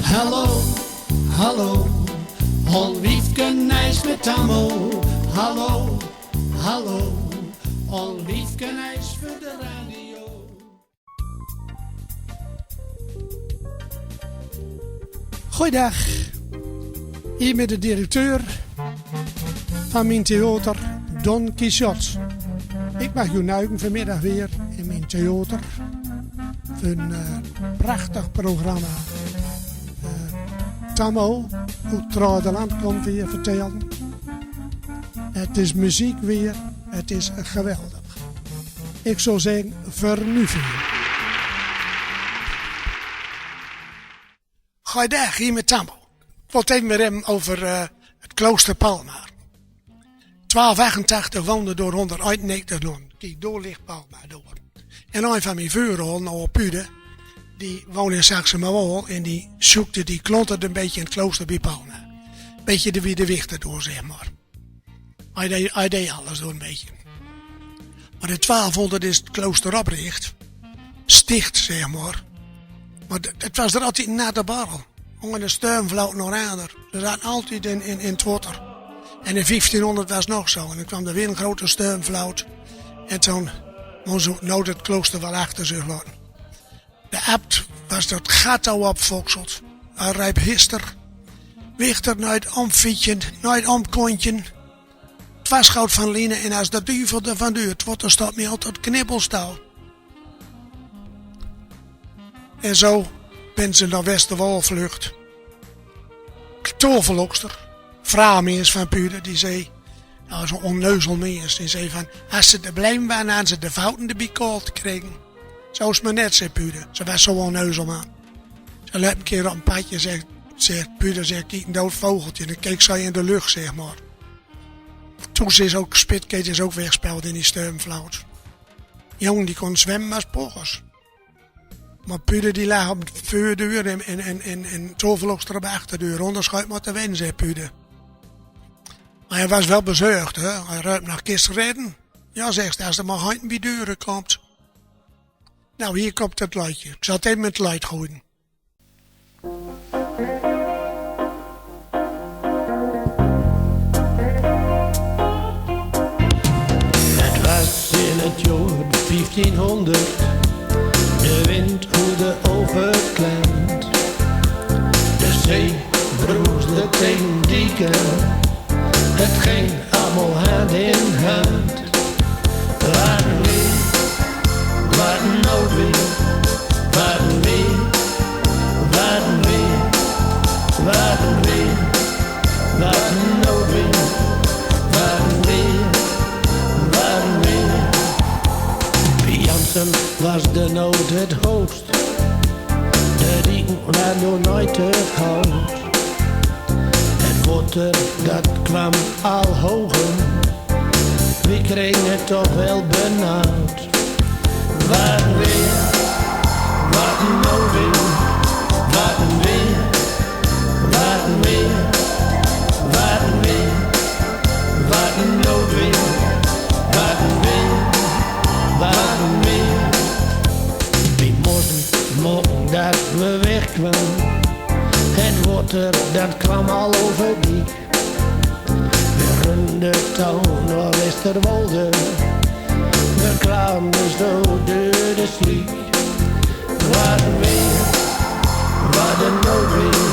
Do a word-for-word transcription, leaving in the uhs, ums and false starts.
Hallo, hallo, Aul Wiefken Nijs met Tammo. Hallo, hallo, Aul Wiefken Nijs veur de radio. Goeiedag. Hie met de directeur van mien theater, Don Quichot. Ik mag uw nuigen vanmiddag weer in mien theater veur een, eh, prachtig programma. Eh, Tammo oet Tradeland kump weer vertellen. Het is muziek weer, het is geweldig. Ik zou zeggen, vernuvel. Goeiedag, hie met Tammo. Ik wol het even met u hebben over, eh, het klooster Palmar. Twaalf achtentachtig woonde dor honderd eenennegentig non. Kiek, dor ligt Palmar dor. En een van mien vuurrollen, Aul Pude, die woonde in Saxe-Mauoel en die zoekde, die klonterde een beetje in het klooster bij Palmar. Beetje de, wie de wichter dor, zeg maar. Hij deed, hij deed alles dor een beetje. Maar in twaalfhonderd is het klooster opgericht, sticht, zeg maar. Maar d-, het was er altijd een natte barrel. Hong een stormvloot nog aan. Ze zaten altijd in, in, in het water. En in vijftienhonderd was het nog zo. En dan kwam er weer een grote stormvloot. En toen moesten ze nooit het klooster wel achter zich laten. De abt was dat gat al opfokseld. Hij reep: "Hister, wichter, nooit omfietsen, nooit omkontjen. Het was goud van lienen en als de duvel er van duurt, wordt er staat meer tot knibbelstal." En zo ben ze naar Westerwald vlucht. Toverlokster, vrouw eens van Pude, die zei, nou, zo'n onneuzel mens, die zei van, als ze de blijm waren, hadden ze de fouten erbij koud gekregen. Zo is maar net, zei Pude. Ze was zo onneuzel, man. Ze liep een keer op een padje, zegt, zegt Pude, zegt: "Kiek, een dood vogeltje." Dan keek zij in de lucht, zeg maar. Toen is ook Spitkeet is ook wegspeeld in die stormvloot. Jong, die kon zwemmen als poggers. Maar Pude die lag op de veurdeur en, en, en, en, en Toverlokster op de achterdeur. Onderscheid maar te wennen, zei Pude. Maar hij was wel bezorgd, hè. Hij ruipt naar kistredden. Ja, zegt ze, als er maar heint bij deuren komt. Nou, hier komt het luidje. Ik zal het even met het luid gooien. Het was in het jaar vijftienhonderd, de wind woelde over het land. De zee broesde tegen dieken, het ging allemaal hand in hand. Wat een weer, wat een noodweer. Wat een weer, wat een weer. Wat een weer, wat een noodweer. Wat een weer, wat een weer. Bij Janssen was de nood het hoogst. De dieken waren door nooit te groot. Het water, dat kwam al hoger. Wie kregen het toch wel benauwd. Wat een weer, wat een noodweer. Wat een weer, wat een weer. Wat een weer, wat een noodweer. Wat een weer, wat een weer. Wie moesten maken dat we wegkwamen. Het water, dat kwam al over diek. We renden toen naar Westerwolde. We kwamen zo door de sliek. Wat een weer, wat een noodweer.